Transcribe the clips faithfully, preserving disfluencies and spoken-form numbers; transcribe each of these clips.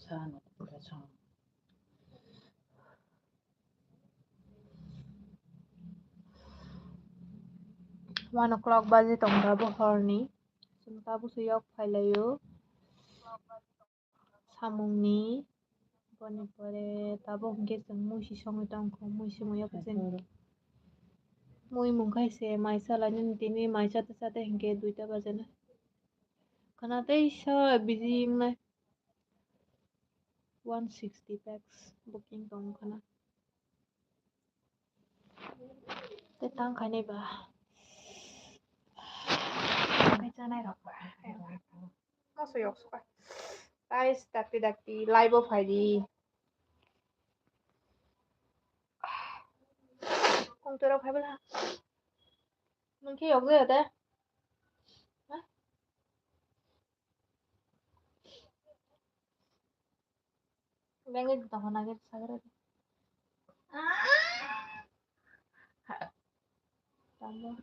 One o'clock baji tongkha bo horni. Chwng tabuk se yok phailaio. Samungni boni pore tabuk hwnkhe chwng muisi songwi tongkha, muisi mui yok chwng. Mui mungkha se mai chalainani tini mai chate chate hwnkhe duita bajana. Khana teisa biji wngnai. One sixty pax booking tong khana. Te tang khainai ba. Tang khai chanai rok ba. Masa yok suka. Guys, dakti dakti live o phaidi. Kung tero phai bela. Mungkin yok de. Bengit dohona git sagre. Tamo.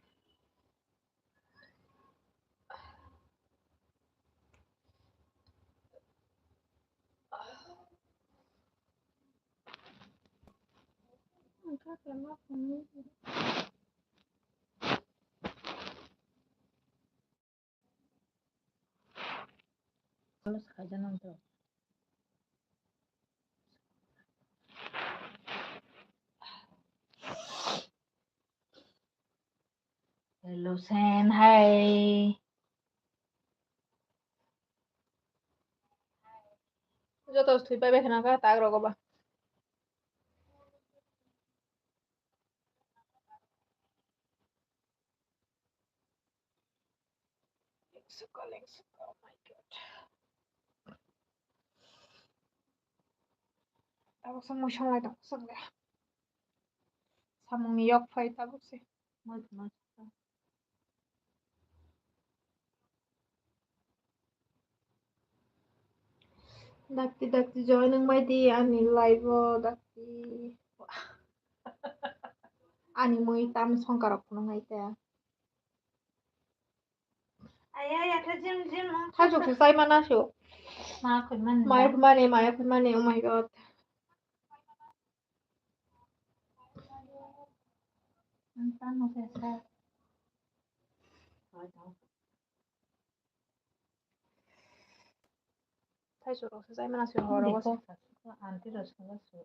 Hello, Sen, hi. Joto thwi pai bai khna kha, tak rogo ba. Lengsuka, lengsuka, oh my God. Tabuk se mui songlai tong, songlai. Samungni yok phai tabuk se. Dakti, dakti, join wng bai di ani live o, dakti. Ani mui tam songkarok phunuk nai te. Thajok se chai mana su. Ma khoi mani. Mai khoi mani, mai khoi mani, oh my God. Thaichuk rok se chai mana se horo o se. Aunty rok swngo su.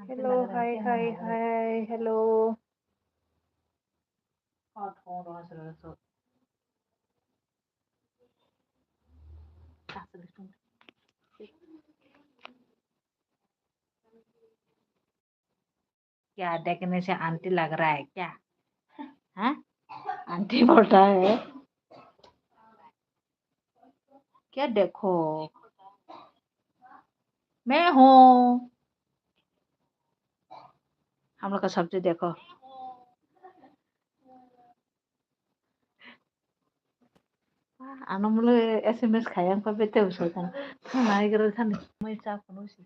Hello, hi, hi, hi, hello. क्या देखने से anti log रहा है क्या? हाँ? आंटी बोल रहा है। क्या देखो? मैं हूँ। हम लोग का सब्जी देखो। Ano mole S M S khayang pa bete usai kan. Nai gero kan mai cha kono si.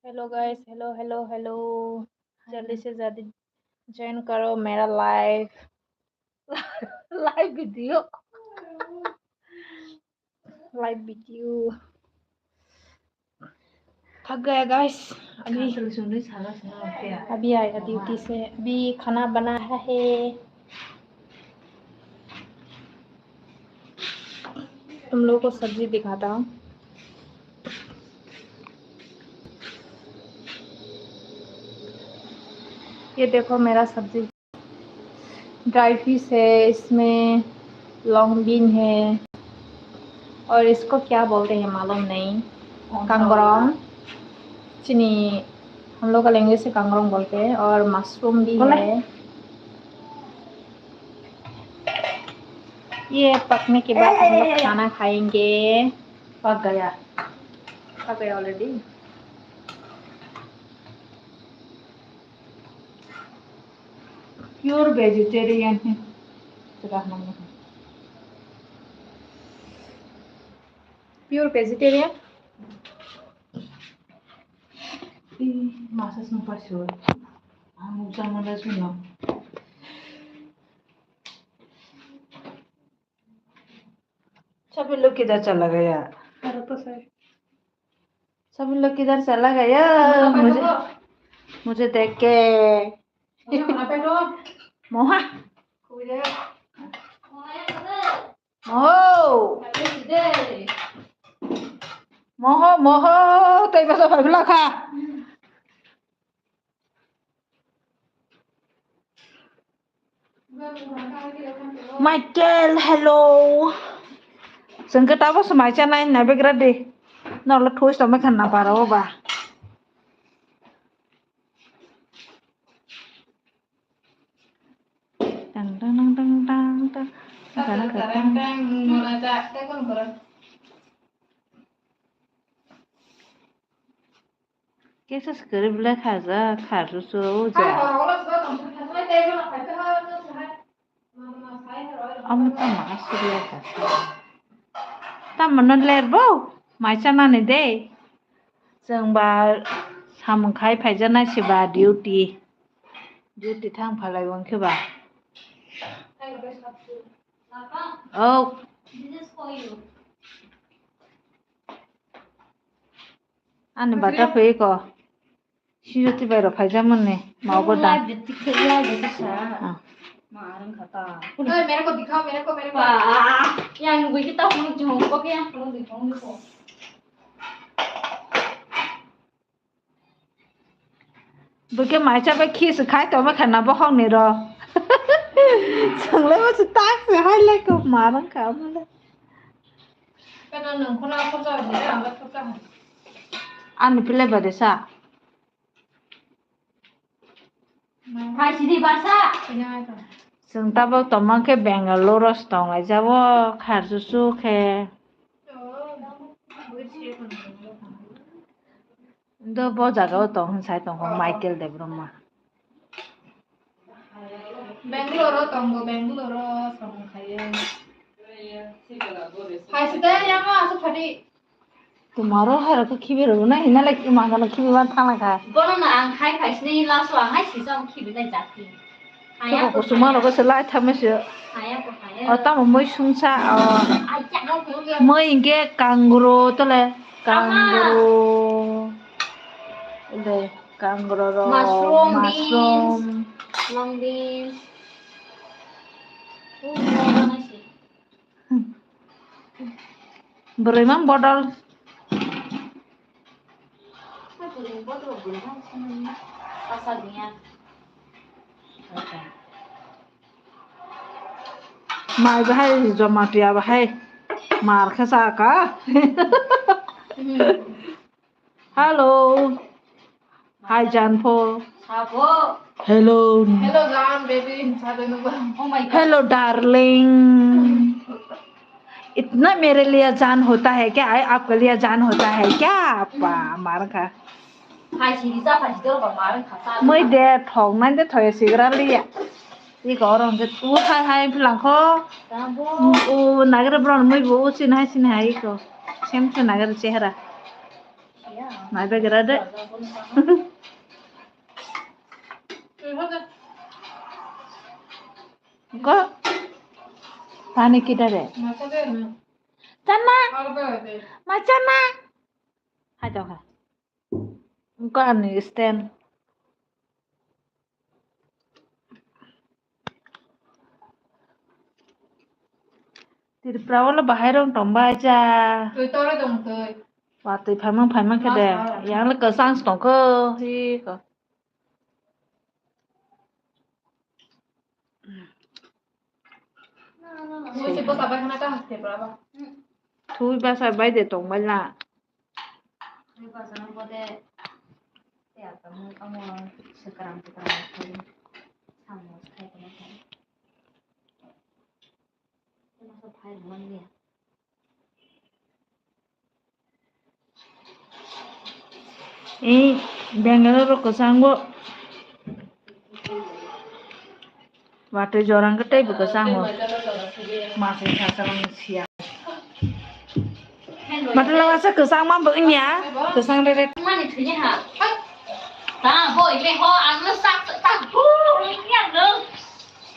Hello guys, hello, hello, hello. जल्दी से जल्दी join करो मेरा live. Live video. Live video. थक गया guys, अभी, अभी आया duty से, अभी खाना बना रहा है। तुम लोगों को सब्जी दिखाता हूँ। ये देखो मेरा सब्जी। Dry fish है, इसमें long bean है, और इसको क्या बोलते हैं मालूम नहीं। कांगरम। चीनी, हम लोग का language से कांगरम बोलते हैं, और mushroom भी है। ये पकने के बाद हम लोग खाना खाएंगे। पक गया। पक गया already। Pure vegetarian है। Pure vegetarian। Ih, masa sumpah sure. Ang ucap mana suno. सभी लोग किधर चला गया? सभी लोग किधर चला गया? मुझे, मुझे देख के। Moha. Moho. Moho, moho, tei basa bai bwla kha. Michael, hello. Chwng khe tabo swmai chanai nai begra de. Norok thui tongma kha na para o ba. Tang, tang, tang, tang, tang, tang. Tang, tang, tang, tang, tang. Kesa se kwrwi belai kha ja, kha su su o ja. Amo tamo aswk ya kha. Tamo no ler bo, mai cha nani de. Chwng ba samung khai phai ja nai se ba duty. Duty thang phalai bo wng khe ba. Oh. Ani bata phi ko. Sijoti bai rok phaijak mani. Mau bo da. Live de tikhe live de sa. Ah. Ma arang khata. Oi, mere ko dikhao, mere ko, mere ko. Ba, yang nugui kita phone jong ko ke yang phone di phone ko. Bwkhe maisa bai khi se khai tongma kha na bokhok ni ro. Chwng le bo se tak se hai le ko ma rang kha mo le. Kano nwng khuna khorcha hwnwi ang le khorcha hwn. Ani pile ba de sa. Hai sidi basa. Chwng tabok tongma khe Bangalore o se tong lai jabo kharsu su khe. Do bo jaga o tong hwn sai tong kho Michael Debbarma. Bangalore o tongo, Bangalore o tong khaye. Hai sita yang asuk phadi. Tumaro hai rok khibi rw na hina lai mangano khibi ban thang lai kha. Bono no ang khai khai sini laso ang hai sisa khibi lai jakti. Kebo kusuma rok se lai thame se. Haya ko haya. O tamo moi sungsa o. Ai ya ko. Moi inge kangro tole. Kangro. Inde kangro ro. Mushroom, mushroom, beans, long beans. Bwrwi mang bodol. Mai bahai Jamatia bahai mar khe saka. Hello. Hi, Janpho. Sabo. Hello. Hello, Jan, baby. Sabo nunggu. Oh my God. Hello, darling. इतना मेरे लिए जान होता है क्या? आपके लिए जान होता है क्या? Apa, mar kha. Hai, sini sa, hai, sini ba, mar kha sa. Moi de thong nai de thoya sigra liya. Iko oro hwnkhe u hai hai philang kho. Tamo. U nagre bron moi bo u sin hai sin hai iko. Sem se nagre chehra. Mai begra de. Ko. Pani kita de. Chana. Ma chana. Hai to ha. Ko ani stand. Tripura o le bahai rong tong bai cha. Twi tore tong twi. Wa twi phaimang phaimang khe de. Yang le kwchang se tong kho hi ko. Thui basa bai de tong bai la. Ei Bangalore o kwchango. Watwi jorang khe teibo kwchango. Masai sasarang siya. Matwla masa kwchang ma bo wngya. Kwchang rere. Mani thwini ha. Ta bo ile ho ang no sak ta bu ya no.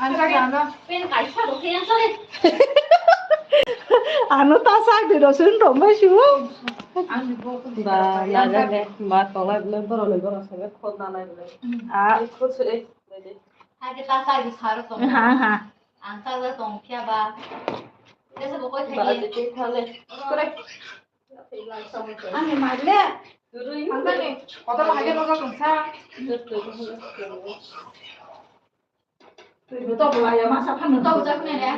Ang sak ano. Pen kaisa bo khe yang sare. Ano ta sak di rosun rombai sibo. Ba, na, na, na, ba, tolai bole, borok ni borok se, khot na nai bole. Ah. Khot se, eh, nai di. Hai ke ta sak di saro tong. Ha, ha. Ang sak da tong kya ba. Tesa bo koi thagi. Ba, ati thale. Kore. Ani maile. Angkani. Kotor hajar roja tongsa. Twi bo tok laya masa phan tok jak ne re.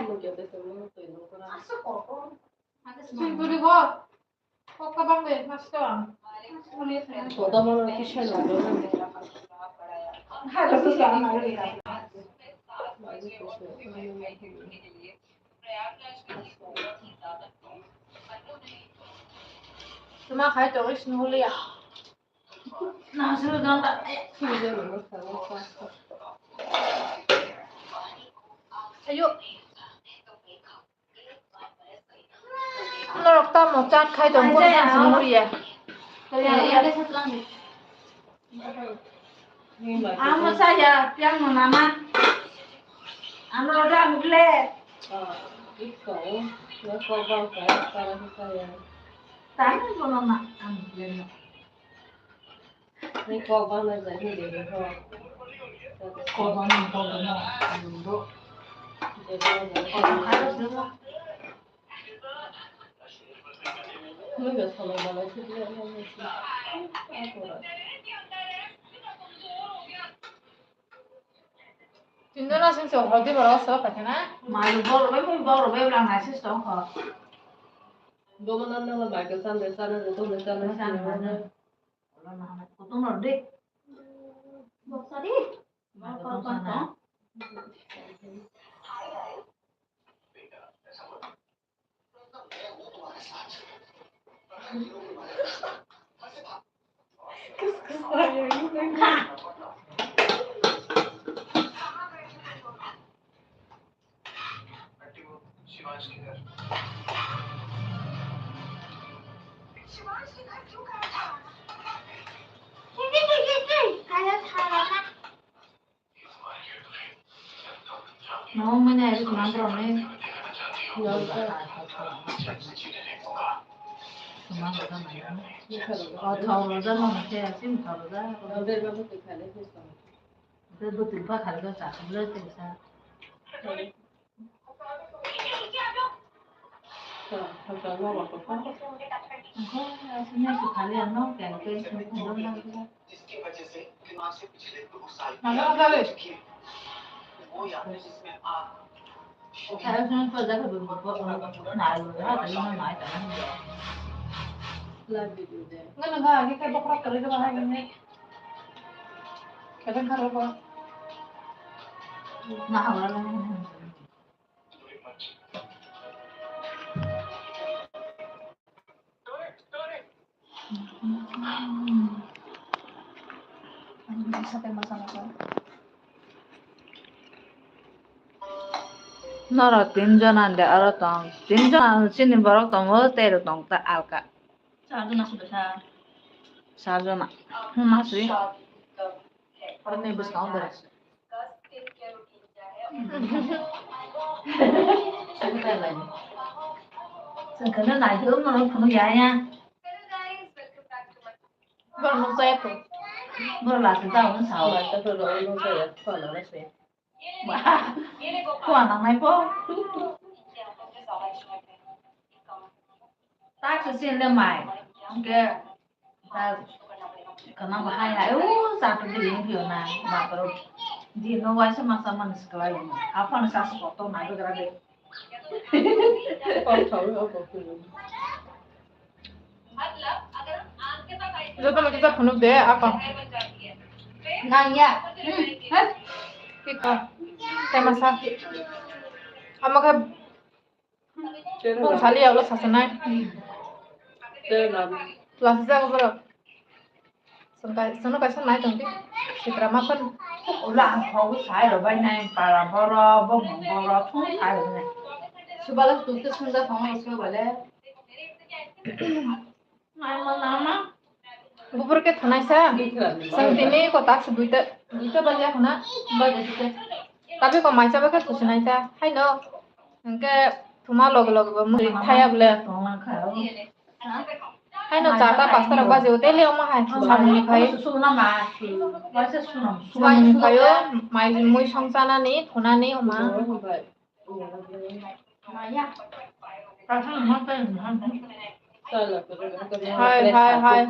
Asa koko. Sing turi bo. Kok kabang de mas to. Kotor mana kisah lo. Hai, Tuma khai tongwi sini holi ya. Na suru dong ta. Ayo. Norok tamo chat khai tong, kono sini holi ya. Amo saya piang no nama. Ano da mugle. Tamo bono na ang mugle no. Ni kok bana jai ni de ho. Kok bana, kok bana. Ang do. Tindona sing so hodi boro so pathana. Malu boro bai, mui boro bai, blang nai sis tong kho. Bobo nan nang bai ka san de san de tong de san de san de. Kutung nor de. Boksa di. Malu kutung sana. Nong mene ai kuma borok ni. Kuma borok ni. O thau roja no mate asin thau roja. Te bwtwi bwkha rwjak chakha bwlai tei sa. Norok tin jona de aro tong. Tin jona chini borok tongo, tei rok tong ta alka. Char jona se bwsa. Char jona. Hmm, ma sui. Oro ni bwskang berajak. Chwng kheno naikhe, omo no phunuk ya ya. Borok nukjaya kho. Borok lachijak wngwi sao. Ba, khua nangnai bo. Tak se le mai. Hwnkhe tak khana bahai hai, o, chata de ring phio na, bathroom. Di no waisa masa man siklai. Aphano sa se kotor nai gra de. Kotor o kotor. Joto no kisa phunuk de, apa? Nang ya. Hmm, ha? Kiko? Tema sa. Ama kha Bung sali ya ulo sasanai. Lasi jago boro. Sengkai, seno kaisa nai tongdi. Sitra mapan. Ulo ang kho sai ro bai nai para boro, bong boro, thung sai ro nai. Subala tu te sungja thong ulo bale. Nai ma nama. Bubur ke thanaisa. Sang tini ko tak se duita, duita baja khuna, baja duita. Tapi ko maisa ba ke thusinaisa. Hai no. Hingke Thuma logo logo bo mui thaya bole. Haino charta pasta rok baji o tele omo hai samung ni phaio. Samung ni phaio mai mui song chanani thunani oma. Hai, hai, hai.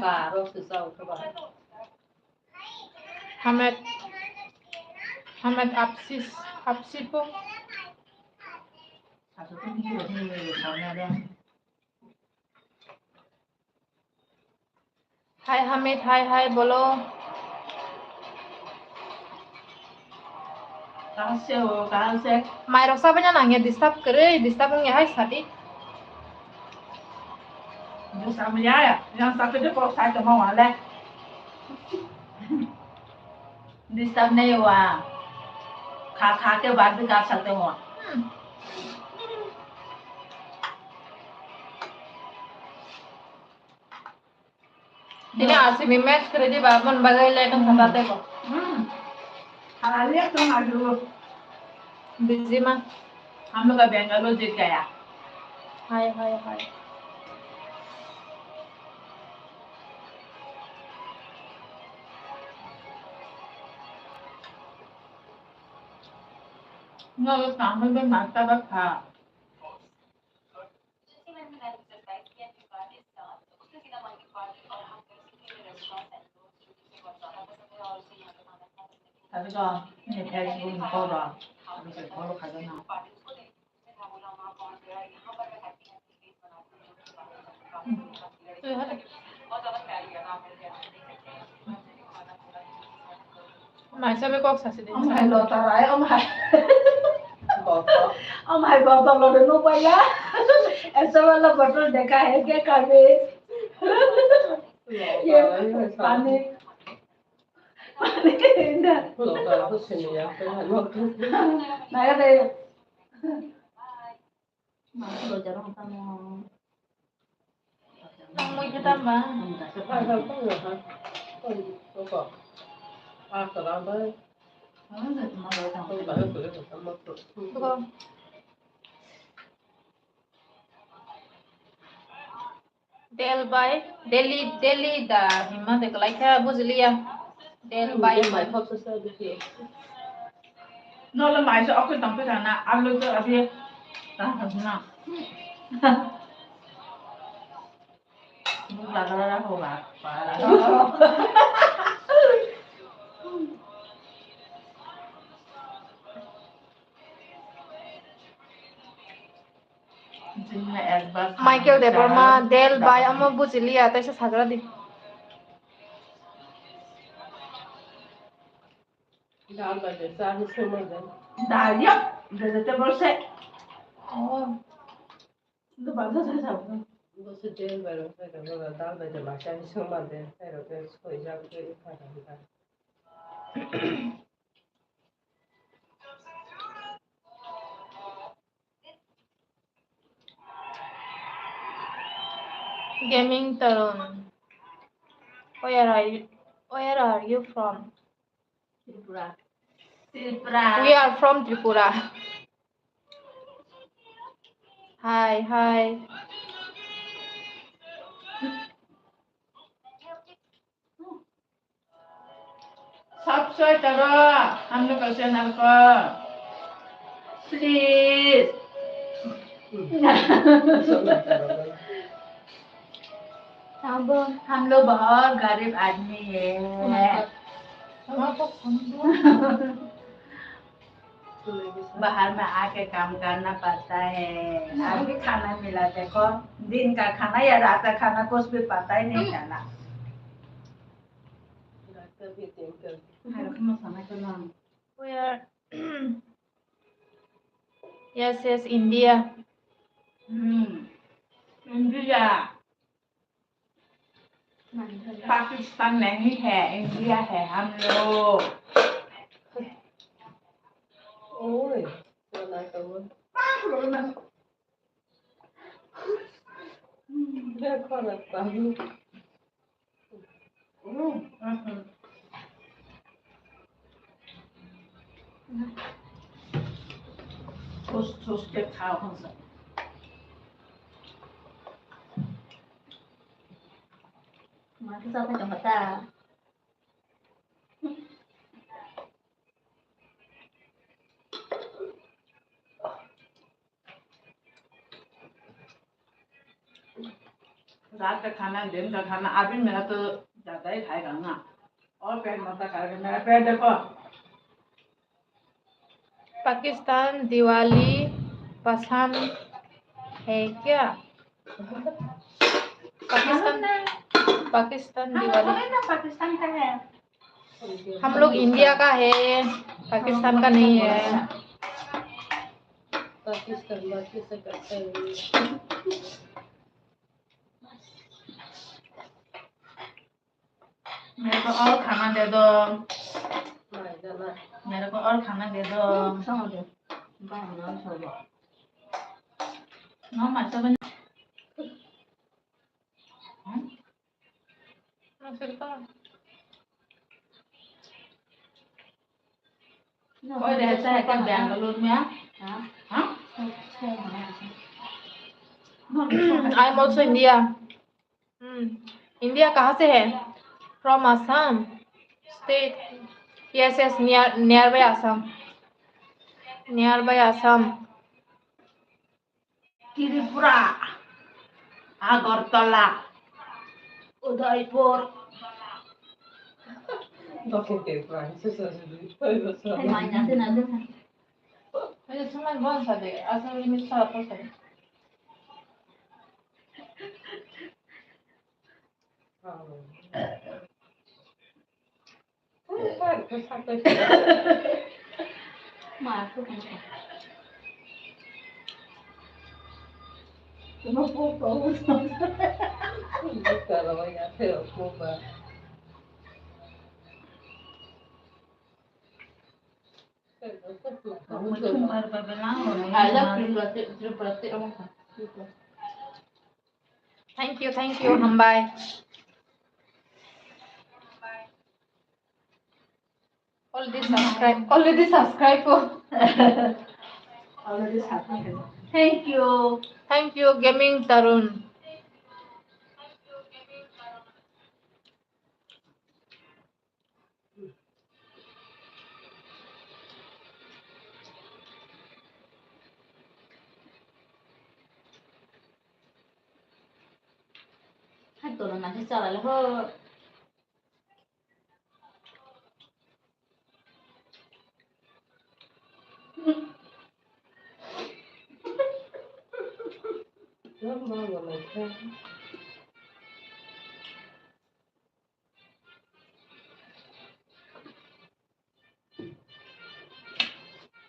Hamet, hamet apsis, apsipo. Hai Hamid, hai, hai, bolo. Kaha se ho, kaha se? Mai rok sabai na nang ya, disturb kwrwi, disturb wng ya hai sadi. Disturb ya, yang satu je kok sai tongma wale. Disturb nei wa. Kha kha ke bad bhi kar sakte ho. Hmm. Tini asimi match kore di ba, mon bagai le kan kata te ko. Hmm. Halal ya tuh ngadu. Busy ma. Hum loga Bangalore jeet gaya. Hai, hai, hai. No, lo tamo be mata ba kha. Mai sabe kok sasi de. Om hai lo tarai, om hai. Botol. Om hai botol lo de no paya. Aisa wala botol dekha hai kya kabe? Ye pani. Pani na. Lo tarai ko sini ya, ko hai lo. Naya de. Mui khe tamba? Del bai, Delhi, Delhi da hima de kalaikha bujiliya. Del bai. Nolo mai se okhe tong phai thangna, alo to abi ta thangna. Buk lagra ra ho ba, ba ra. Michael Debbarma, Del bai, amo bujiliya, taisa sagra di. Dal bai de cha ni sengma de. Dal ya, vegetable se. Oh. Itu bagus ya, sabu. Bo se Del bai rok sai ka, dal bai de ma cha ni sengma de, sai rok de soi jak de, ikha da, ikha. Gaming Tarun. Where are you, where are you from? Tripura. Tripura. We are from Tripura. Hi, hi. Subscribe karo, hum log ka channel ko. Please. हम लोग बहुत गरीब आदमी है। बाहर में आके काम करना पड़ता है, अभी खाना मिला, देखो, दिन का खाना या रात का खाना, कुछ भी पता ही नहीं चला। Where? Yes, yes, India. Hmm. India. Pakistan नहीं है, इंडिया है हम लोग। ओए, देखो ना, ठूस ठूस के खाओ हम सब। Sa pa tong ta. रात का खाना, दिन का खाना, अभी मेरा तो ज्यादा ही खाएगा ना। और पेट मोटा करेगा, मेरा पेट देखो। पाकिस्तान दिवाली पसंद है क्या? पाकिस्तान, पाकिस्तान दिवाली। पाकिस्तान का है। हम लोग इंडिया का है, पाकिस्तान का नहीं है। पाकिस्तान, पाकिस्तान करते हैं। मेरे को और खाना दे दो। मेरे को और खाना दे दो। No, my seven. कोई रहता है क्या बेंगलुरु में? हाँ? I am also India. Hmm. India कहाँ से है? From Assam state. Yes, yes, near, nearby Assam. Nearby Assam. Tripura, Agartala, Udaipur. Hey, mai, nante, nante, nante. Hey, sumai bon sa de, asal ini sa apa sa? I love Tripura, Tripura, Tripura. Thank you, thank you, hambai. Already subscribe, already subscribe ko. Already subscribe. Thank you. Thank you, Gaming Tarun. Hai, tolo na khe chala le ho.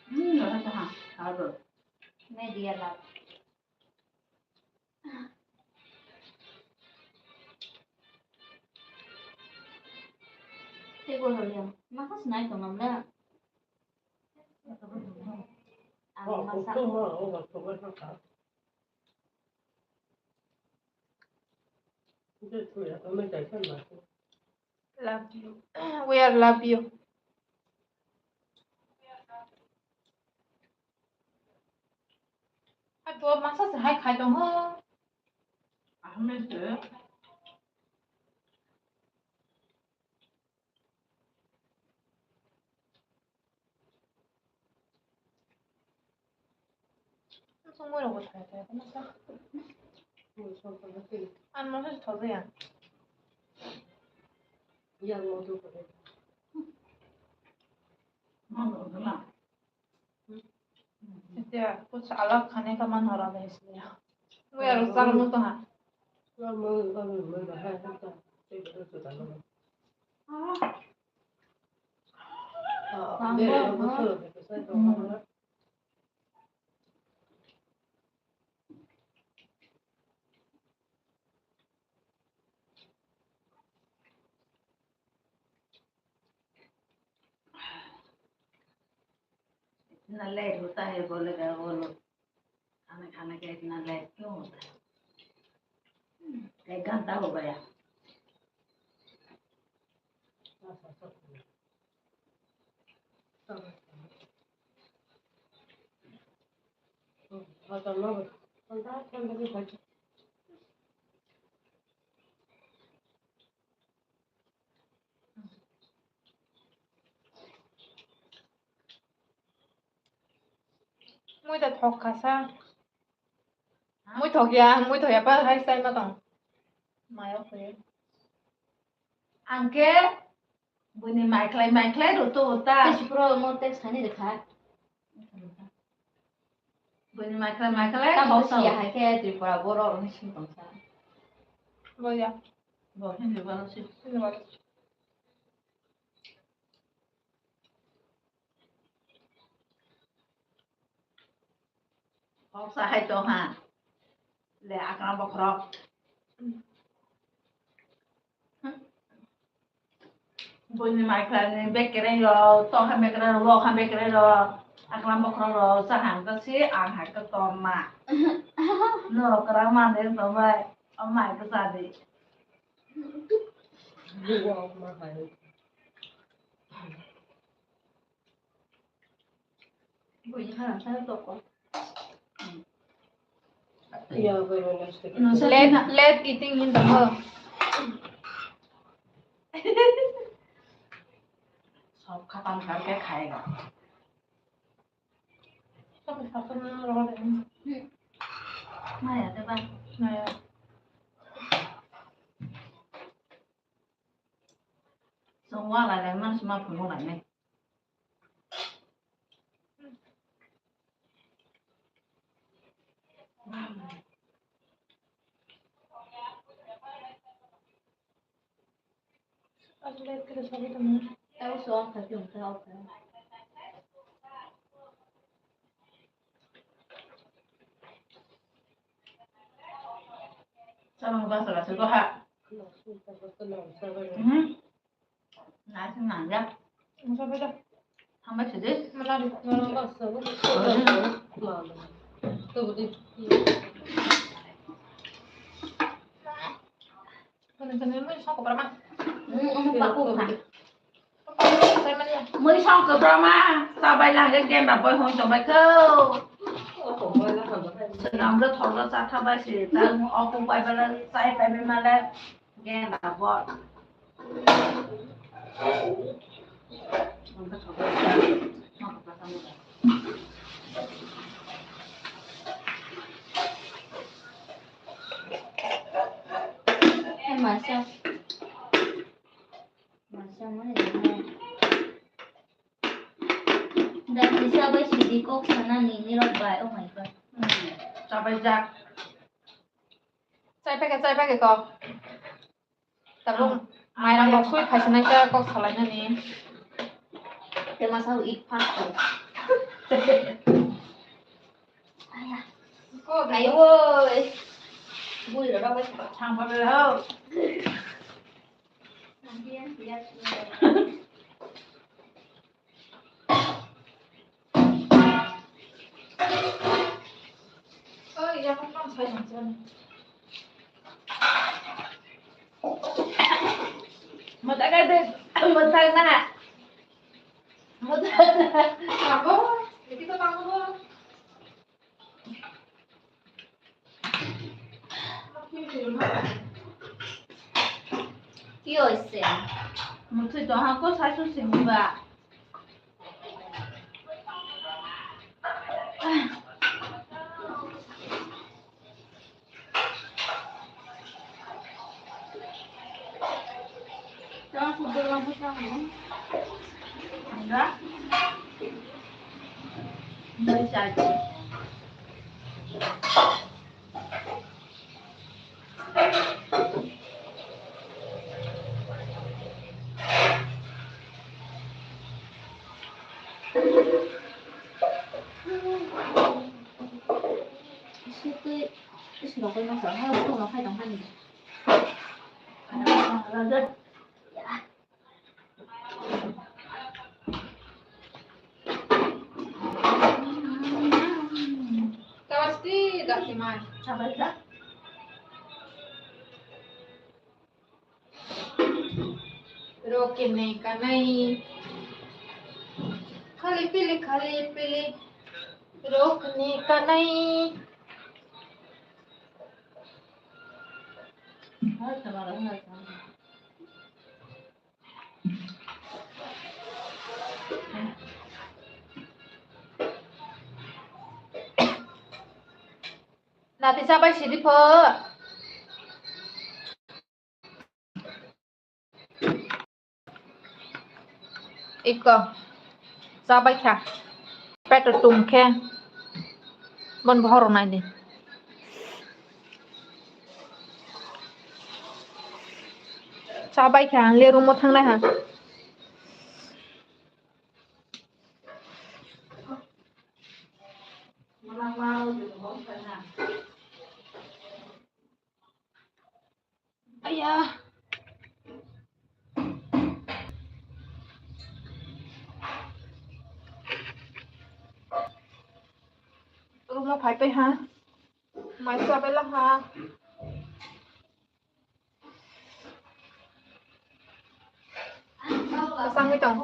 Hmm, rasa ha, harus. Media lab. Tei gol rw liya. Masa sinai tong nang le. Ang masa. Love you. We are love you. Hai, bo masa se hai khai tong ho. Ahmed se. Songwi rok bo thai thai, masa. Ang masa se thojaya. Yang mau tu. Mau tu na. Tia, kuch alag khane ka man ho raha hai isliye. Wo yaar, sar mo to ha. इतना लेट होता है बोलेगा वो लोग। खाना खाने का इतना लेट क्यों होता है? एक घंटा हो गया। Mui da thok kha sa. Mui thok ya, mui thok ya, pa hai sai ma tong. Mayo khe. Ang khe buini mai khlai, mai khlai ro to ta. Tei sipro mo text thani de kha. Buini mai khlai, mai khlai ta ro bok to. Siya hai khe Tripura borok rok ni sing tong sa. Bo ya. Bo Hindi borok si. Hindi borok. Kok sa hai tong ha. Le akam bokhorok. Buini mai khlai ni bek kereng ro, tong ha bek kereng ro, wok ha bek kereng ro. Akam bokhorok ro, sa ha ta si, ang hai ta tong ma. Norok kwrak ma de tong bai. O mai ta sa de. Late, late eating in the hall. Sob khatam kar khe khai ga. Maya te ba. Maya. Chwng wala lai man sima phunuk lai nai. Chwng basa basa go ha. Mhm. Nasi nangya. Masa beda. Hamba sidi. Mana di, mana basa. Tuh di. Mana jenis mana songkok berapa? Hmm, hmm, paku kan. Mui song kwbangma chabai lang khe genda boi hwn tongbai kho. Swnamrok thorok chatha bai se ta okhok bai bala chai pai bai male genda bo. Masa. Masa mana ni? Dan bisa bai sidi kok sana ni nirok bai. Oh my God. Hmm. Chabai jak. Chai pakai, chai pakai kok. Tabuk mairang bok sui phaisa nai ta kok salai nani. Te masa eat fast food. Aya. Ayo woi. Bui rok bai. Thang ba le ho. Mata ka de, mata na. Mata na. Abo, iki to tango. Ki hoise? Muthwi to ha ko sasu simi ba. Isi twi, isi rok bai masa, ha, rok bai khai tong thani. Tawasti, dati mai. Sabar ka. Rokini kanai. Khali pili, khali pili. Rokini kanai. Nati chabai sidi pho. Iko. Chabai kha. Peto tum khe. Bon bohor nai di. Chabai kha, ang le room o thangnai ha. Aya. Room o phai pai ha. Mai chabai la ha. Kwchangwi tong.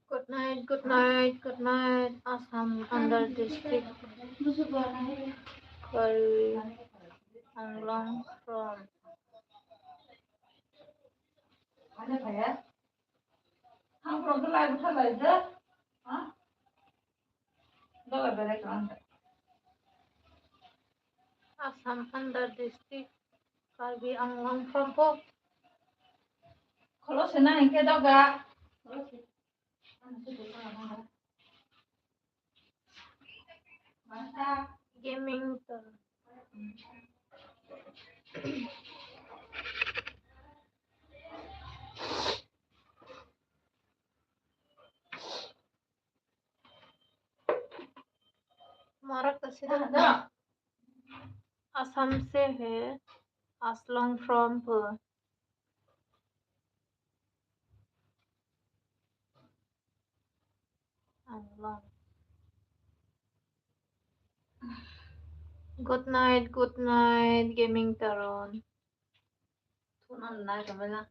Good night, good night, good night, Assam under district Karbi Anglong from. Assam under district Karbi Anglong from po. Kholo sena hingke doga. Gaming to. Marak ta sida. Assam se hai, Aslong from po. Anglong. Good night, good night, Gaming Taron. Tunan na kamela.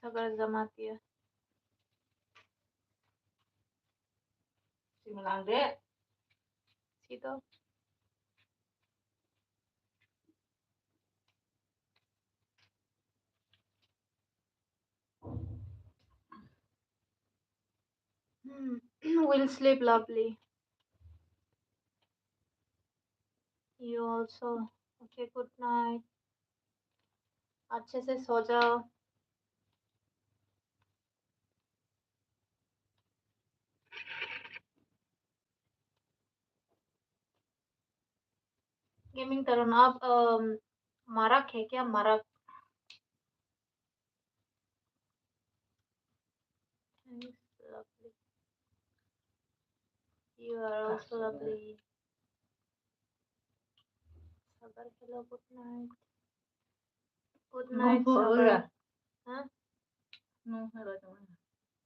Sagar Jamatia. Simalang de. Sito. Hmm. Will sleep lovely. You also. Okay, good night. अच्छे से सो जाओ। Gaming Taron, आप, अम, मारा है क्या? मारा। Thanks, lovely. You are also lovely. Sagar, hello, good night. Good night, Sagar. Huh? No, hello, teman.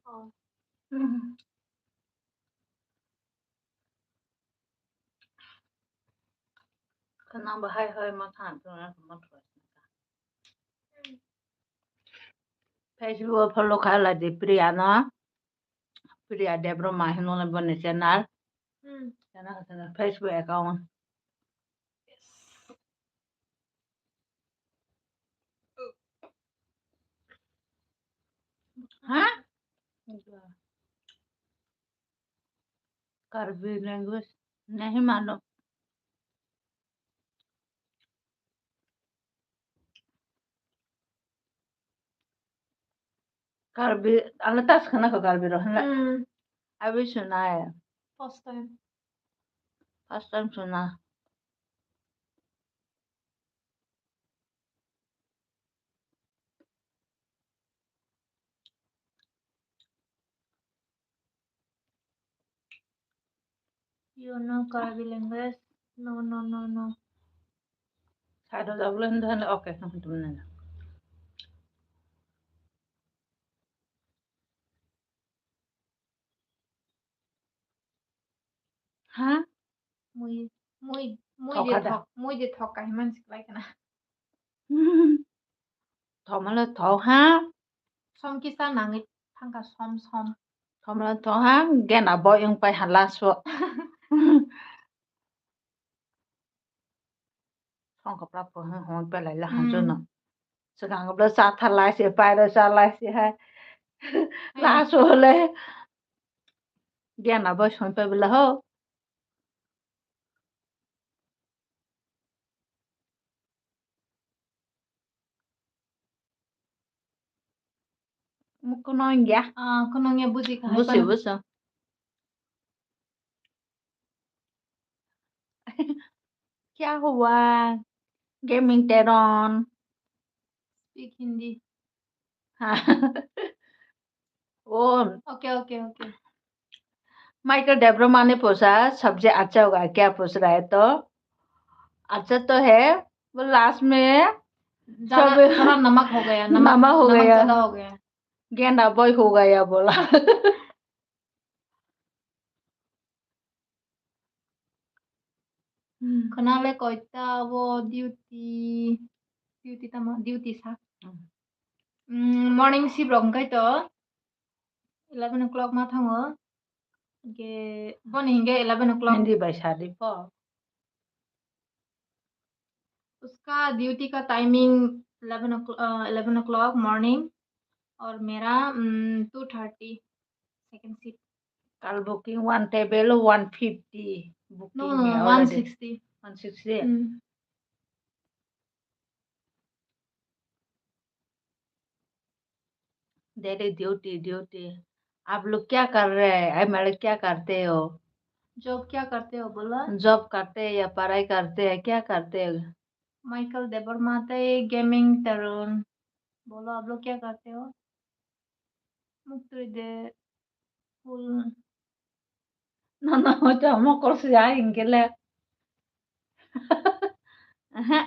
Oh. Kanang bahai hai ma than tu na ma thwa. Facebook follow kha la di Priya no. Priya Debbarma hino le boni channel. Hmm. Channel, channel, Facebook account. Ha? Karbi language nahi mano. Karbi, ano tas khana ko Karbi ro hwnla. Hmm. Abi sunai. First time. First time suna. You know Karbi language? No, no, no, no. Sado jablen dhani okay, kamu temen na. Ha? Mui, mui, mui je thok, mui je thok kahima siklai kana. Thomale thok ha. Som kisa nangwi thangka som som. Thomale thok ha, gena boy wng pai ha last o. Songkha pra phung hwn pelai la hanjo no. Hmm. Swkang bla cha tha lai se, pai lo cha lai se hai. Hmm. Last o le. Gena boy song pai bla ho. Kunong ya. Ah, kunong ya buji kha. Busi, busi. Kya hua? Gaming Teron. Speak Hindi. Ha. Oh. Okay, okay, okay. Michael Debra mane posa, sabji acha hoga kya posa raha hai to? Acha to hai, wo last mein jada, sab thoda namak ho gaya, namak, namak ho gaya. Namak jada ho gaya. Genda boy ho gaya bola. Hmm. Khwnale koita bo duty, duty tamo, duty sa. Hmm. Mm, morning shift rok hwnkhe to eleven o'clock ma thango. Hwnkhe boni hwnkhe eleven o'clock. Hindi bai sadi po. उसका ड्यूटी का timing eleven o'clock, अ, eleven o'clock morning और मेरा, उम, to thirty second shift। कल booking one table one fifty booking है already। No, no, no, one sixty। One sixty? Hmm। Daily duty, duty। आप लोग क्या कर रहे हैं? आई मतलब क्या करते हो? जॉब क्या करते हो बोला? जॉब करते हैं या पढ़ाई करते हैं, क्या करते हैं? Michael Debbarma tei Gaming Tarun. बोलो, आप लोग क्या करते हो? Muktui de full. No, no, hoito mokol se ai hingkele. Aha.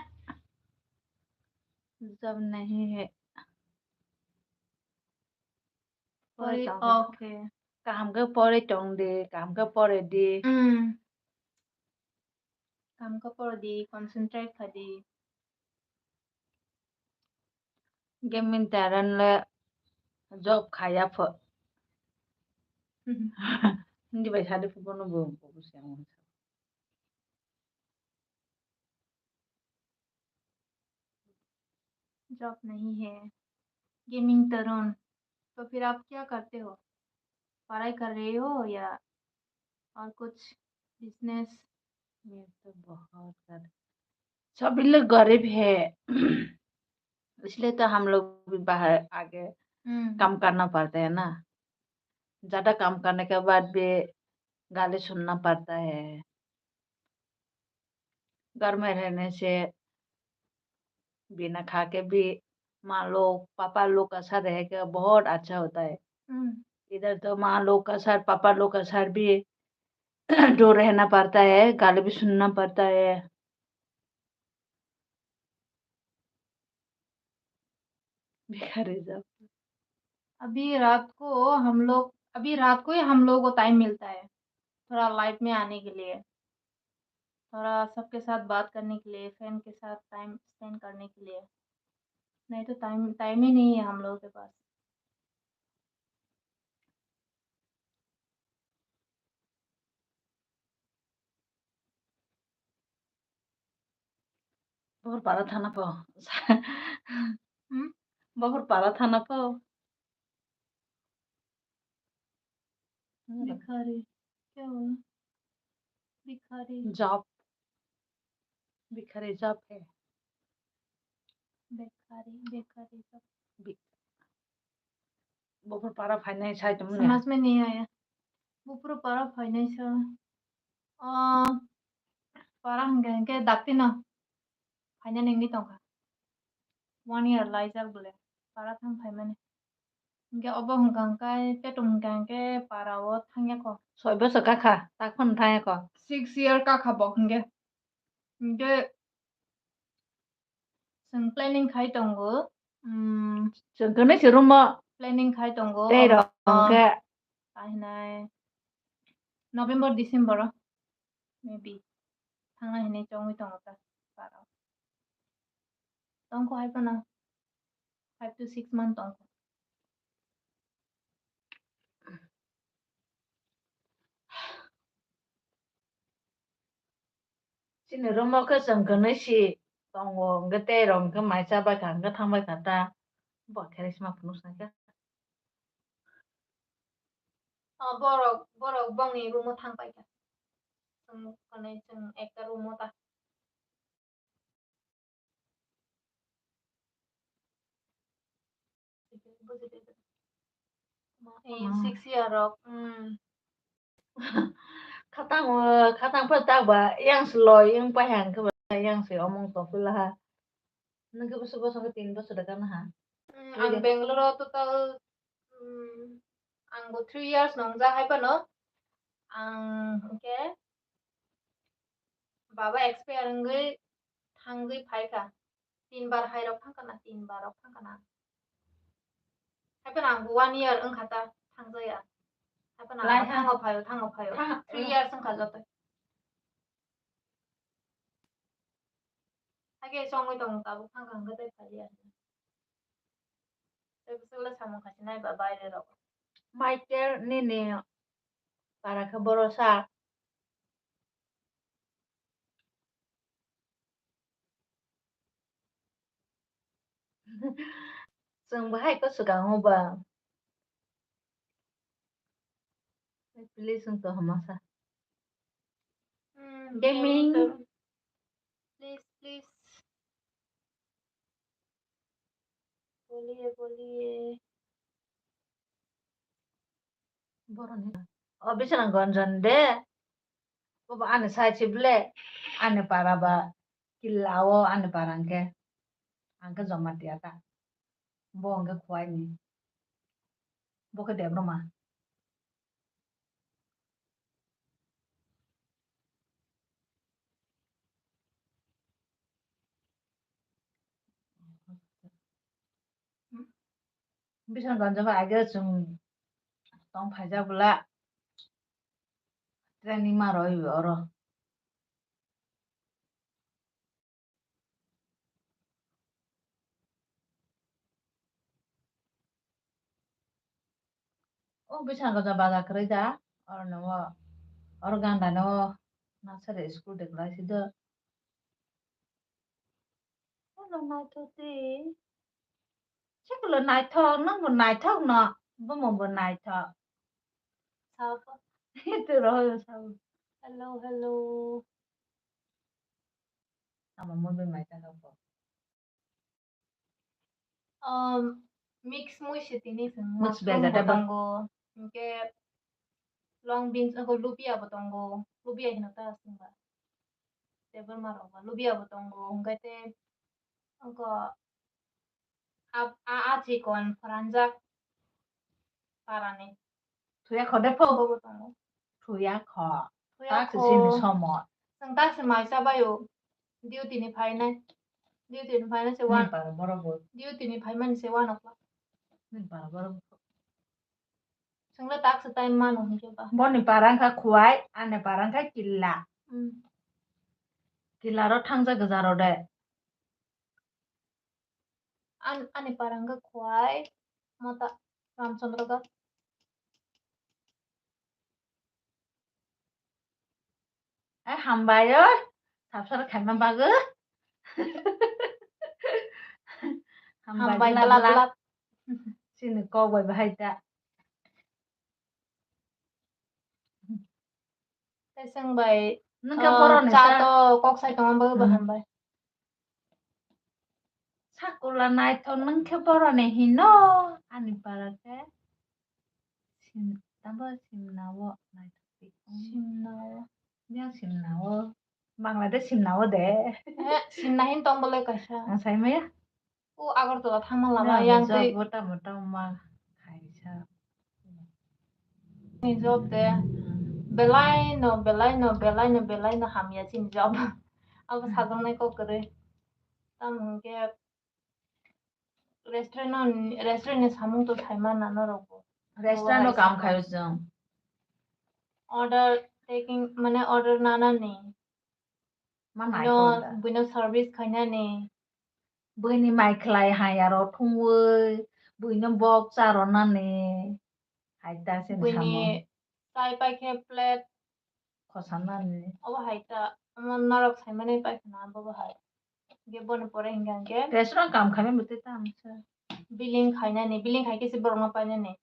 Job nahi hai. Pore, pore tong. Okay. Kaham khe pore tong di, kaham khe pore di. Hmm. Kaham khe pore di, concentrate kha di. Gaming Taran le job khaya pho. Mhm. Hindi bai sadi pho bono bo, bo, bo, bo, job नहीं है। गेमिंग तरुण, तो फिर आप क्या करते हो? पढ़ाई कर रहे हो या और कुछ बिजनेस? मैं तो बहुत कर, सभी लोग गरीब है, इसलिए तो हम लोग भी बाहर आके हम्म। काम करना पड़ता है ना। ज्यादा काम करने के बाद भी गाली सुनना पड़ता है। घर में रहने से बिना खा के भी माँ लोग, पापा लोग का साथ रह के बहुत अच्छा होता है। हम्म। इधर तो माँ लोग का साथ, पापा लोग का साथ भी दूर रहना पड़ता है, गाली भी सुनना पड़ता है। भिखारी जब। अभी रात को हम लोग, अभी रात को ही हम लोगों को टाइम मिलता है थोड़ा लाइफ में आने के लिए, थोड़ा सबके साथ बात करने के लिए, फ्रेंड के साथ टाइम स्पेंड करने के लिए। नहीं तो टाइम, टाइम ही नहीं है हम लोगों के पास। Bohor para thana po. Hmm? Bohor para thana po. Hmm. भिखारी, क्या बोला? भिखारी। जॉब। भिखारी जॉब है। भिखारी, भिखारी जॉब। भि-, Buphuru para phainai sai tongmani. Smash mani ya ya. Buphuru para phainai sa. O para hwnkhe hwnkhe dakti no phainani wngwi tongkha. One year laijak bole para thang phaimani. Hwnkhe obo hwnkha hwnkhe petum hwnkha hwnkhe para o thangya kho. Soi bosor kakha, tak phano thangya kho. Six year kakha bo hwnkhe. Hwnkhe Chwng planning khai tongo. Hmm. Chwng kwnwi se room o. Planning khai tongo. Tei rok hwnkhe. Kahinai November, December o maybe thangnai hinwi chongwi tongo ta. Tongkho hai phano five to six month tongkho. Chini room o khe chwng kwnwi si tongo, hwnkhe tei rok hwnkhe mai cha bai kha, hwnkhe thang bai kha ta. Bo khe sima phunuk sai khe. O borok, borok bongni room o thang pai kha. Chwng kwnwi chwng ekta room o ta. Six year rok, hmm. Khatang, khatang pha tak ba yang se loi yang pa hang khe ba yang se omong tong phi la ha. Nang khe bwswk bwswk khe tin bosor da kana ha. Hmm, ang Bangalore o total, hmm, ang bo three years nong ja hai phano. Ang hwnkhe baba expire wngwi thangwi phai kha. Tin bar hai rok thang kana, tin bar rok thang kana. Hai phano ang bo one year wng kha ta thang jaya. Hai phano ang thango phaio, thango phaio. Three years wng kha joto. Hakhe chongwi tongo tabuk thang kha hwnkhe tei phai liya. Tei bwswk le samung kha se nai ba baire rok. Michael nini para khe boro sa. Chwng bahai khe swkango ba. Please wng tong hamasa. Hmm, gaming. Gaming. Please, please. Boliye, boliye. Boroni. O bisana gonjon de. Bobo ani sai chible. Ani para ba killa o ani para hwnkhe. Angkhe joma tiya ta. Bo hwnkhe khuai ni. Bo khe Debbarma. Bisong gonjo ba age chwng tong phaijak bwla training ma rw oro. O bwskango ja baja kwrwi da, oro no, oro ganda no nursery school de kwlai si do. Ono naithok di. Chikolo naithok, nwng bo naithok no, bumung bo naithok. Sabo. Ito roho sabo. Hello, hello. Tamo mui bai mai ta kha bo. Um, mix mui se tini chwng mushroom bo tongo, hinkhe long beans, abo lubia bo tongo, lubia hino ta chwng ba. Debbarma rok ba lubia bo tongo, hinkhe tei oko a, a, a chikon pharanjak parani. Thuya kho de pho. Bobo tongo. Thuya kho. Thuya kho. Tak se sini somo. Chwng tak se mai cha baio. Duty ni phainai. Duty ni phainai se one. Nini para borok bo. Duty ni phaimani se one o'clock. Nini para borok bo. Chwng le tak se time mano hinkhe ba. Boni para wngkha Khuwai, ani para wngkha Killa. Hmm. Killa ro thangja gwja ro de. An-, ani para wngkha Khuwai, mata Ramchandra Ghat. Eh, hambai oi, subscribe khaima bagwi. Hambai, hambai glak glak glak. Chini kok bai bahai ta. Tei chwng bai, nwng khe ah, boroni cha cha to kok sai tongma bagwi bo hmm hambai. Sakula naithok nwng khe boroni hino ani para khe. Sim-, tamo simnao naithok twi. Simnao. Yang simnao. Bangladesh simnao de. Eh, simna hin tong bolai kaisa. Ang sai maya. O Agartala thangma lama yang twi. Mota mota ma kaisa. Ni job de. Belai no, belai no, belai no, belai no hamya chini job. Abo sajaknai kok kwrwi. Tamo hwnkhe restaurant no, restaurant ni samung to sai mana norok bo. Restaurant no kam khayo chwng. Order taking, mane order nanani. Ma nai buino, buino service khainani. Buini mai khlai hai aro thungwi, buino bok cha rwnani. Hai ta se buini samung. Chai pai khe plate. Khosanani. Obo hai ta, omo norok saimani paikha na, abo bo hai. Hingke boni pore hingka hingke restaurant kam khaimani bo tei tamo se. Billing khainani, billing khai khe se borokno painani.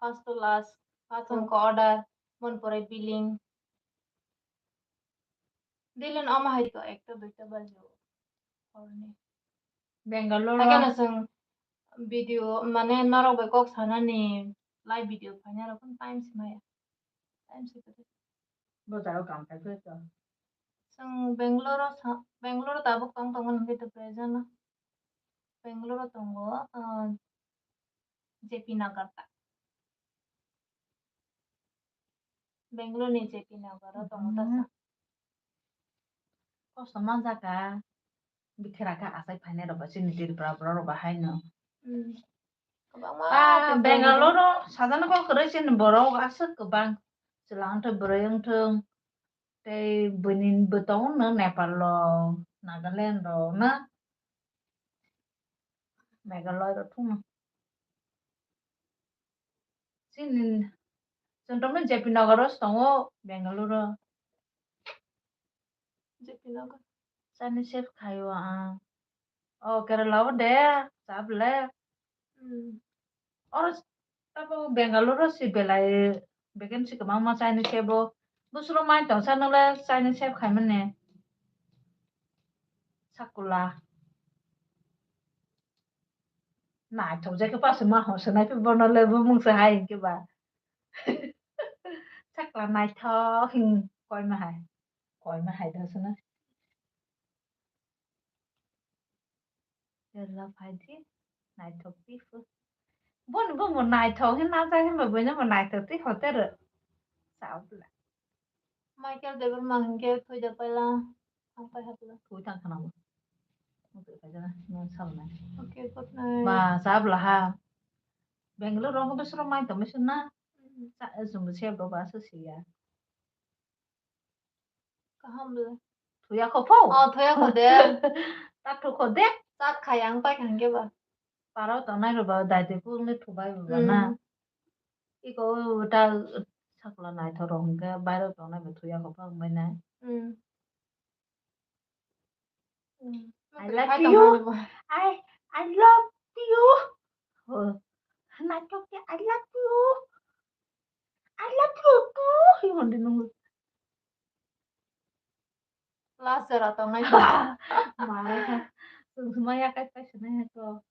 First to last, first hwnkhe order, boni pore billing. Daily no omo hai to ekta duita baji o horni. Bangalore. Haikhe no chwng video, mane norok bai kok sanani live video phaina rok phano time se maya. Time se kwrwi. Bo jaga kam khai phai to. Chwng Bangalore o sa, Bangalore o tabuk tong tongo hwnkhe to present o. Bangalore o tongo, ah, J P Nagar ta. Bangalore ni J P Nagar o tongo ta sa. Kosto manjak kha, bikhe rakha achai phainai rok bai chini Tripura borok rok bai haino. Hmm. Kwbangma ah, Tripura ni Bangalore o sajani kok kwrwi chini borok aswk kwbang. Chwla wngthok, bwrwi wngthok, tei buini bo tongo no Nepal rok, Nagaland rok na. Meghalaya rok thungma. Chini, chwng tongmani J P Nagar o se tongo, Bangalore o. J P Nagar. Chani chef khaio ang. O Kerala o de, cha bwle. Hmm. Oro tabuk Bangalore o se belai vacancy kwbangma Chinese chef o. Bwswk rok mai tong sa nole Chinese chef khaimani. Sakula. Naithok jai khe paso ma hor se nai khe bono le bumung se hai hinkhe ba. Sakla naithok hin koima hai. Koima hai da sona. Kerala phaidi naithok twi phu. Boni bo mo naithok hin na jai hin ba buino mo naithok twi hotel. Sabla. Michael Debbarma hinkhe thwi da paila. Ang pai hapla. Thwi thang khana mo. Mo thwi paila na mo sabla. Okay, good night. Ba sabla ha. Bangalore rong ko besro mai to mesun na. Sa sum se do ba sa siya. Kaham le. Thuya kho pho? Oh, thuya kho de. Ta thu kho de. Chak khai ang pai khang ke ba. Paro tongnai rok ba dai de kung le thubai ba na. Hmm. Iko ta sakla naithok rok hwnkhe bairo tongnai ba thuya kho pho wngbai nai. Hmm. Hmm. I love you. I, I love you. Oh. Naithok ke, I love you. I love you too. Hi hwnde nung. Last jora tongnai. Mara. Chwng sumaya kai pai swnai to.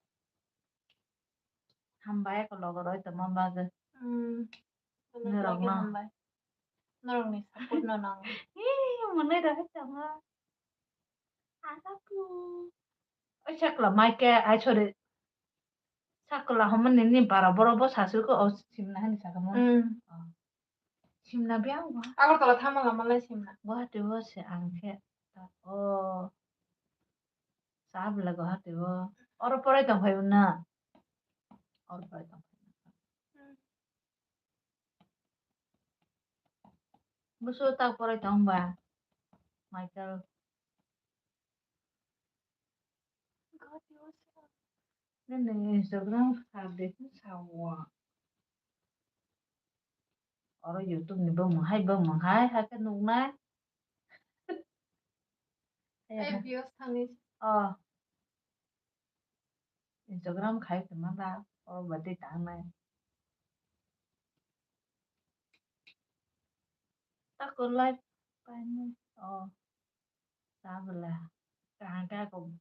Hambai ko logo roi tongma bagwi. Hmm. Norok no. Hambai. Norok ni support no nango. Ee, mwnai rok hai tongma. I love you. Oi sakla mai ke, ai sorry. Sakla hwnmani ni bara borok bo sasu ko o simna hani sakamo. Hmm. Oh. Simna biyang bo. Agartala thama lama lai simna. Guwahati o se ang khe. Oh. Sabla Guwahati o. Oro porai tong phai na. Oro porai tong phai. Hmm. Busu tak porai tong ba. Michael. Nini Instagram sar de sa wa. Oro YouTube ni bumung hai, bumung hai, hai khe nuknai. Ai views thangwi. Oh. Instagram khai tongma da, oro ba tei tangnai. Tako live painai. Oh. Tabla. Kaham khe ako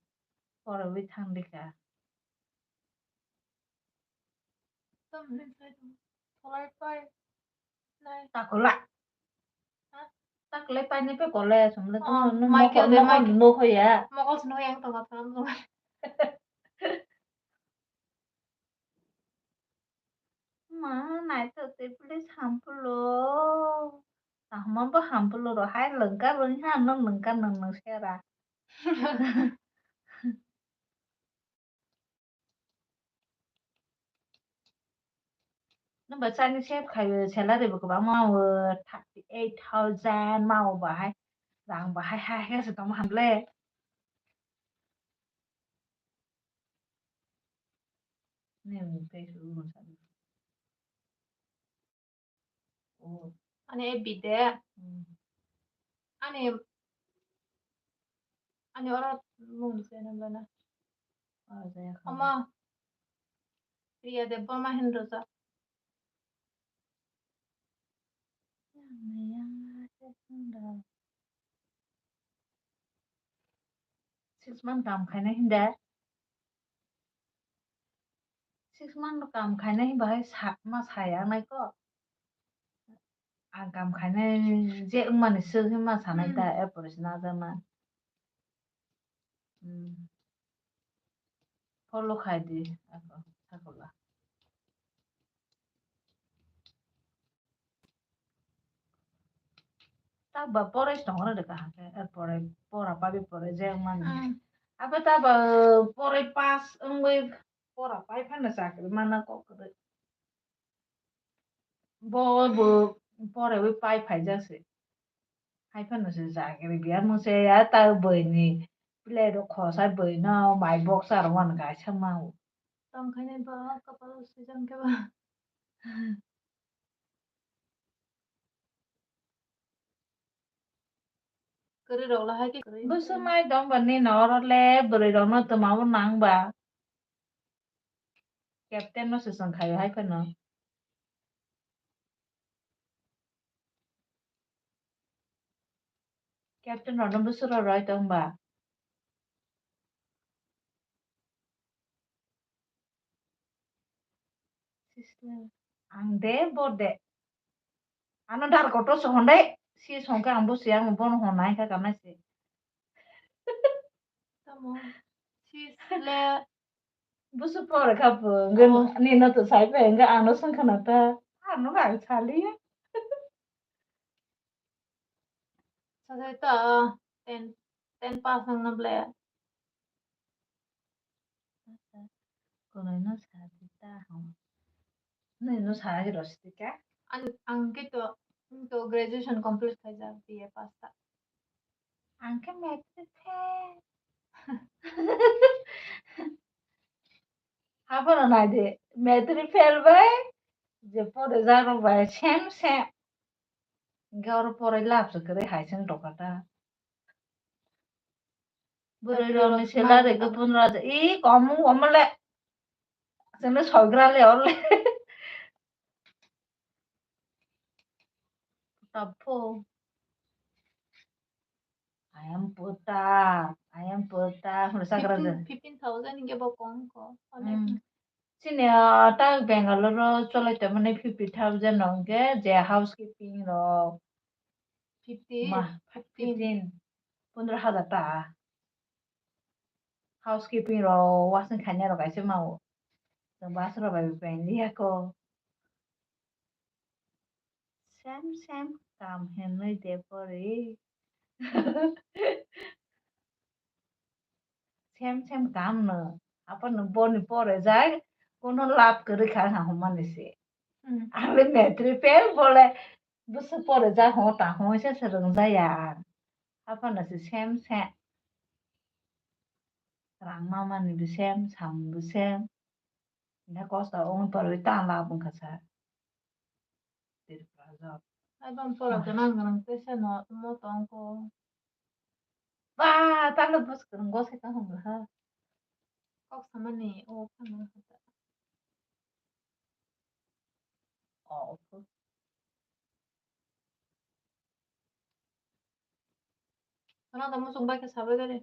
porwi thangdi kha. Tamni sai tong. Tholai pai. Takula. Takle pani pe kole sumle. Oh, tamo no Michael mokol de mokol Michael. No khoya. Mokol sino yang tongo tong. Ma, naithotok tei please hampulo. Tahma bo hampulo ro hai lengka ro ha no lengka nang nang sera. Nang ba chani save khai salary bo kwbangma o thirty eight thousand ma o bahai rang bahai hai hai se tongma hamle. Nini Facebook rw sadi. Oh. Ani F B de. Hmm. Ani, ani oro mung se nang bana. Oh, jaya kha. Ama. Priya Debbarma hin rwjak. Six month kam khainai hinda. Six month kam khainai hinba hai sa-, ma saya nai ko. Ang kam khainai je wngmani swk hinma sanai ta, hmm, application ajakna. Hmm. Follow khai di, ako, sakola. Ta ba pore tongo de kaham khe, er pore pora pabi pore je mani. Hmm. Abe ta ba pore pass wngwi pora pai phano chakri mana kok kwrwi. Bo bo pore wi pai phai jak se. Hai phano se chakri biya mo se ya ta bwini plate ro khosa bwino mai box aro wan gaisa mau. Tong khainai ba kapal swijang khe ba. Kwrwi rok lahai khe kwrwi. Busu mai dong ba nini oro le bwrwi rok no twma bo nang ba. Captain no se chwng khaio hai phano. Captain rok no busu rok roi tong ba. Ang de bo de. Ano dar kotor se hondai. Si songke ang bo si ang bo no hon nai kha kanai se. Tamo. Si le. Busu pore kha po. Ngen ni no to sai pe ngen ano song khana ta. Ano ang sali. Sasai ta ten, ten pass wngna ble. Kono no sa di ta hwn. Nini no sa di ro sidi ka? Ang, ang khe to, ang to graduation complete khaijak, B A pass ta. Ang khe matric fail. Abono nai di, matric fail bai, je pore jaro bai, same, same. Hingke oro porai lab se kwrwi hai se wng tongkha ta. Bwrwi rokni salary khe pondro hajar. Ih, komo, komo le. Chwngno soigra le oro le. Tapho. I am puta, I am puta, hwnwi sakra de. Fifteen, fifteen thousand hingke bo kom kho, onek. Hmm. Chini, ah, ta Bangalore o cholai tongmani fifty thousand no hingke je housekeeping rok. Fifty? Ma, fifteen. Fifteen. Pondro hajar ta. Housekeeping rok, washing khainai rok kaisa ma o. Chwng bus rok bai bai liya kho. Sem sem kam hinwi de pori. Sem sem kam no. Apan no boni pore jai. Kono lab kwrwi kha ha humani se. Hmm. Ang le matric fail bole. Bwswk pore ja ho ta ho se se rwng ja ya. Apan no se sem sem. Rang mama ni bo sem, sam bo sem. Ina kosto wng porwi ta lab wngkha sa. Tripura job. Ai bam pora gwnang gwnang tei se no mo tong ko. Ba, talo bus kwrwng go se kaham ha. Kok samani o phano hata. O, o. Ano da muchung bai khe sabai gari.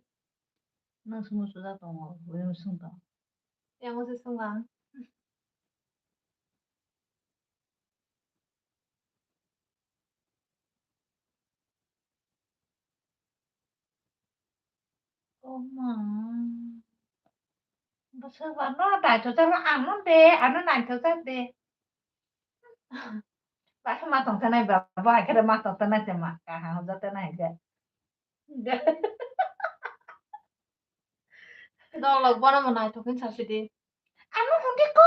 Nang se muchung ja tongo, bui muchung tong. Yang se sung ang. Oh ma. Bwswk ba no naithok jak, ano de, ano naithok jak de. Bakhe ma tongthok nai ba, bo hai khe ma tongthok nai se ma, kaham hwnjak nai je. Dolok bono mo naithok hin sasi di. Ano hwnde ko.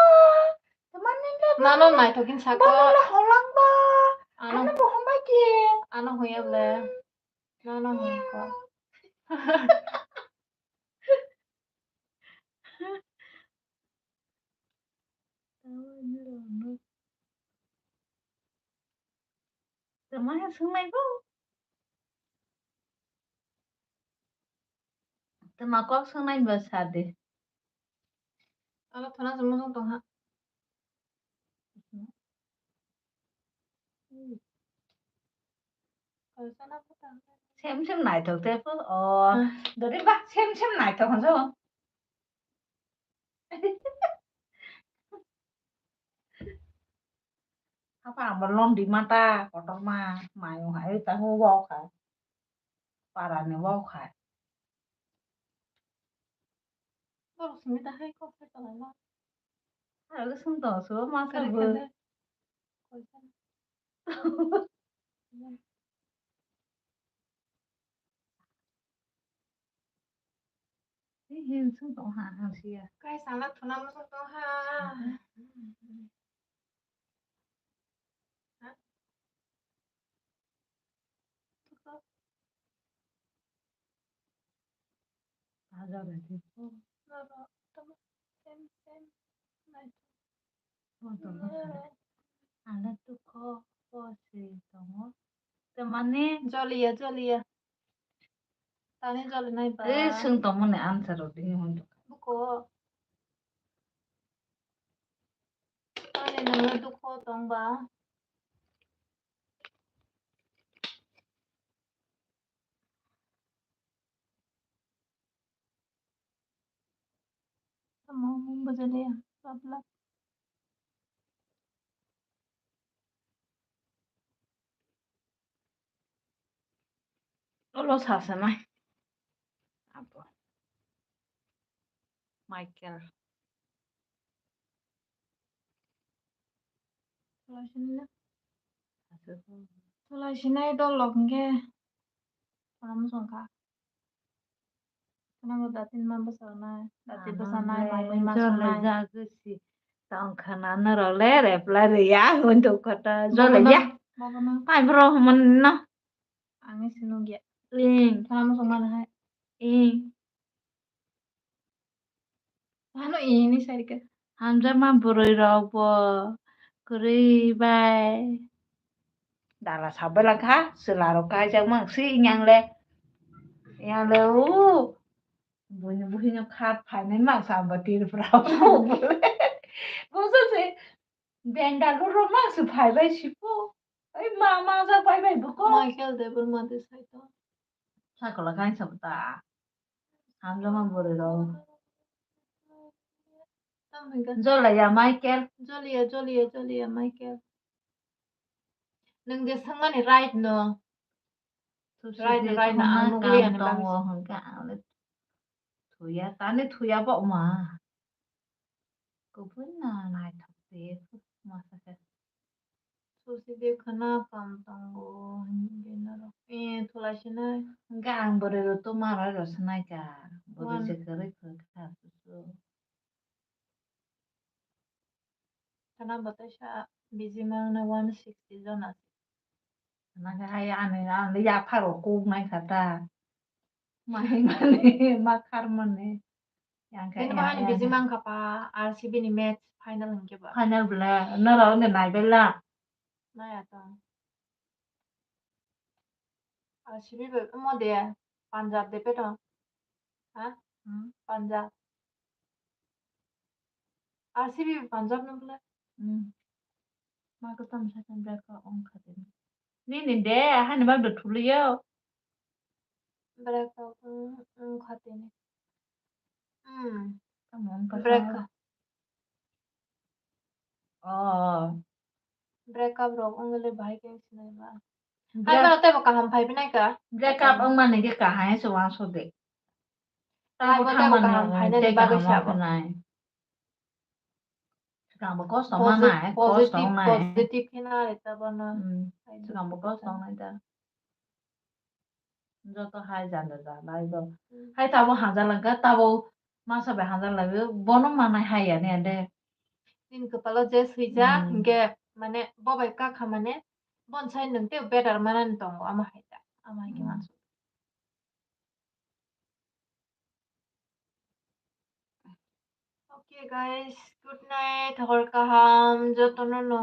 Tamani le. Nano naithok hin sako. Bono le holang ba. Ano. Ano bo hombai ki. Ano hoya ble. Nano hwnko. Tama swngnaiko? Tama kok swngnainba sadi. Ano thana se mosong tongha. Sem sem naithok te pho. O, dori ba sem sem naithok hwnjo. Apa ang bo londi mata kotorma mayo hai ta hu wok hai. Para ni wok hai. Borok simi ta hai kok sai tala la. Ang sung tong so ma sa bo. Hi hin sung tong ha ang sia. Kai sana thuna mo sung tong ha. Ano tukho po se tongo. Tamani joliya, joliya. Tani joli nai ba. E, sung tongmani answer rok dini hwn. Buko. Tani nangna dukho tong ba. Tamo mung bajale ya, babla. Olo sa sanai. Abo. Michael. Tulai sini na. Tulai sinai dol lok hingke. Pam songkha. Ano datin ma bwsaknai, dati bwsanai, mai mui ma sanai. Jole jagwsi tongkhana norok le reply rwya hwn tongkha ta jole ya. Bobono. Pai bro hwn no. Ang ni sinung ya. Ing. Khana muchung mano hai. Ing. Ano ini sarika. Hamjakma bwrwi rok bo kwrwi bai. Dala sabai langkha, chwla rok kaijak mang si yang le. Yang le o. Buini buhino kha phainai mang sa ba Tripura. Bo se Bengaluru mang se phai bai sipo. Ai ma ma jak bai bai buko. Michael Debbarma de sai to. Sakola kaisa ta. Hamjakma bwrwi rok. Tamo hingka. Jolaya Michael. Joliya, joliya, joliya Michael. Nwng je swngmani right no. Right no, right no, ang nugwi ani bagwi. Tongo hingka ang le thuya, tani thuya bo ma. Kubun na naithok se ma sakha. Susi de khana pam tongo, hingke norok. Eh, thulai sinai. Hingke ang bwrwi rok to ma roi rw sinai ka. Bwrwi se kwrwi kwrwi kha susu. Khana bo teisa bijima wngna one sixty jona. Nang hai ani, ani yapharo kuk nai kha ta. Ma himani, ma kharmani. Yang khe bini bahai ni bijima wngkha pa R C B ni match final hinkhe ba. Final bwle, norok wngkhe naibaila. Naiya to. R C B bai omo de, Punjab de peto. Ha? Hmm. Punjab. R C B Punjab no bwle. Hmm. Ma ko tam sa tam bwle ko ong kha de. Nini de, hani bab de thuliyo. Break up, mm, mm, khatini. Mm. Tamo wngkha break sa. Up. Oh. Break up rok wngwi le bahai khe sinai ba. Break- hai ba tei bo kaham phai binai ka. Break up wngmani khe kaham se uansuk de. Tamo tamo kaham khainani bagwi sabo. Swkangbo kosto manai, kosto wngnai. Positive khe nai tabana. Hmm. Swkangbo kosto wngnai da. Joto hai janda janda hai do. Hmm. Hai tabo hanjak langkha, tabo masa bai hanjak lagwi, bono manai hai ya ne de. Nini kwpalo je swijak, hmm, hinkhe mane bo bai kakha mane, bon sai nwng tei better manani tongo, amo hai da, amo hai khe, hmm, mansu. Okay guys, good night, hor kaham jotono no.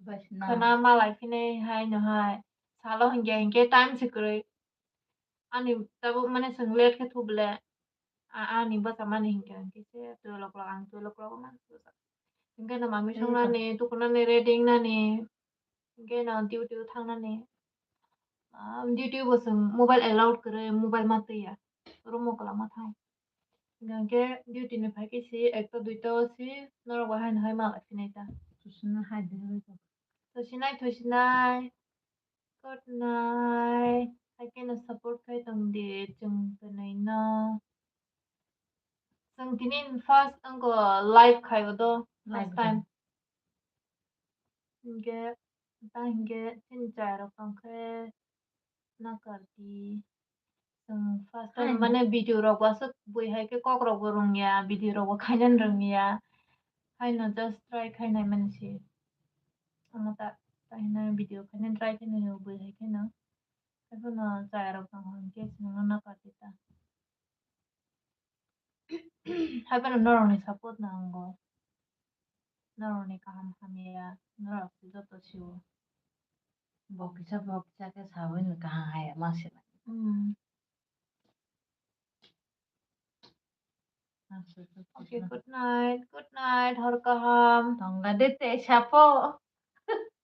Khwna malai phinai hai no hai. Salo hinkhe hinkhe time se kwrwi. Ani tabuk mane chwng late khe thuble. A-, ani bwsa mani hinkhe hinkhe se twelve o'clock, ang twelve o'clock o mansu. Hinkhe no mami songnani, tukunani, ready wngnani. Hinkhe no duty o thangnani. Ah, duty o bo chwng mobile allowed kwrwi, mobile ma twiya. Room o kwlama thang. Hinkhe duty ni phaikhe si ekta duita o si norok bo haino hai malai phinai ta. Thusinai hai de hai ta. Thusinai, thusinai. Good night. Hai kheno support khai tong di chwng twnwi no. Chwng tini first wngkha live khai o do, first time. Hinkhe ta hinkhe chini chayarok tongkhe nakardi. Chwng first time mane video rok bo aswk bui hai khe kok rok bo rwngya, video rok bo khainani rwngya. Haino just try khainai mani se. Omo ta, ta hino video khainani try khainani bui hai kheno. Haiphano chayarok tongkha hinkhe chwngno nakardi ta. Haiphano norokni support nango. Norokni kaham hamya, norok se joto sio. Bo kisa bo kisa khe sawi no kaham haya ma se. Hmm. Okay, good night, good night, hor kaham. Tongga de te sapo.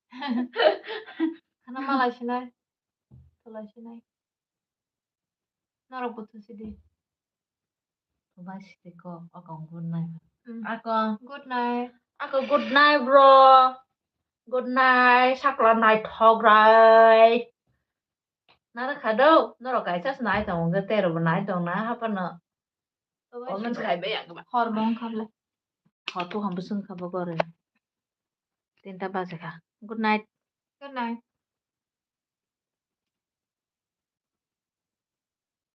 Khana malai sinai, tolai sinai. Norok bo thusi di. Thubai sidi ko, akong good night. Mm. Akong. Good night. Akong good night, bro. Good night, sakla naithok rai. Nara khado, norok kaisa se nai tongo, hwnkhe tei rok bo nai tong na, haphano. Comment khai bai ang ba. Hor bo wngkha ble. Hor bo ham bwswng kha bo gore. Tinta baje kha. Good night. Good night.